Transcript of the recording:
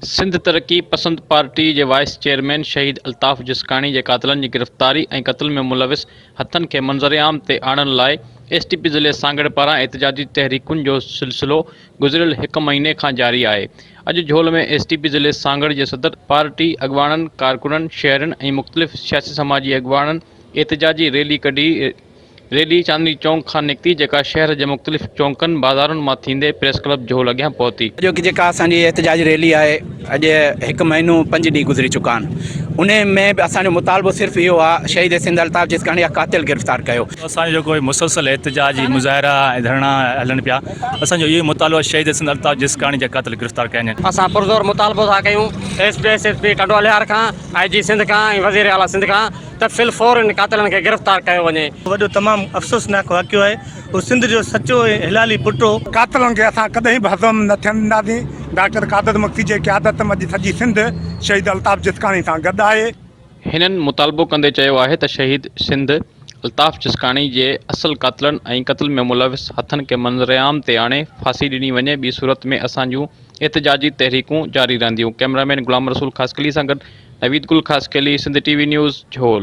سنڌ ترقي پسند پارٽي جي وائيس چيئرمين شهيد الطاف جسڪاڻي جي قاتلن جي گرفتاري ۽ قتل ۾ ملوث هٿن کي منظرعام تي آڻڻ لاء ايس ٽي پي ضلعي سانگهڙ پاران احتجاجي تحريڪن جو سلسلو گذريل هڪ مهيني کان جاري آهي اڄ جهول ۾ ايس ٽي پي ضلعي سانگهڙ جي صدر پارٽي اڳواڻن ڪارڪنن شهرين ۽ مختلف سياسي سماجي اڳواڻن احتجاجي ريلي ڪڍي ريلي چاندني چونڪ کان نڪتي جيڪا شهر جي مختلف چونڪن بازارن مان ٿيندي پريس ڪلب جهول اڳيان پهتي. اڄوڪي جيڪا اسان جي احتجاجي ريلي آهي اڄ هڪ مهينو پنج ڏينهن گذري چڪا آهن انهي ۾ به اسان جو مطالبو صرف اهو آهي شهيد سنڌ الطاف جسڪاڻي جا قاتل گرفتار ڪيو. اسان جو جيڪو هي مسلسل احتجاجي مظاهرا ۽ ڌرڻا هلن پيا اسان جو اهو ئي مطالبو آهي شهيد سنڌ الطاف جسڪاڻي جا قاتل گرفتار ڪيا وڃن. اسان پرزور مطالبو ٿا ڪيون S P S S P Tando Allahyar کان آء جي سنڌ کان ۽ وزير اعليٰ سنڌ کان ته في الفور ان قاتلن کي گرفتار ڪيو وڃي. وڏو تمام افسوسناڪ واقعو آهي هو سنڌ جو سچو ۽ حلالي پٽ هو. قاتلن کي اسان ڪڏهن به هضم نه ٿيڻ ڏينداسين، ڊاڪٽر قادر مگسي جي قيادت م اڄ سڄي سنڌ شهيد الطاف جسڪاڻي سان گڏ آهي. هنن مطالبو ڪندي چيو آهي ته شهيد سنڌ الطاف جسڪاڻي جي اصل قاتلن ۽ قتل ۾ ملوث هٿن کي منظرعام تي آڻي ڦاسي ڏني وڃي ٻي صورت ۾ اسان جون احتجاجي تحريڪون جاري رهنديون ڪئميرامين غلام رسول خاصخيلي سان گڏ Naveed Gul Khaskheli Sindh T V news Jhol.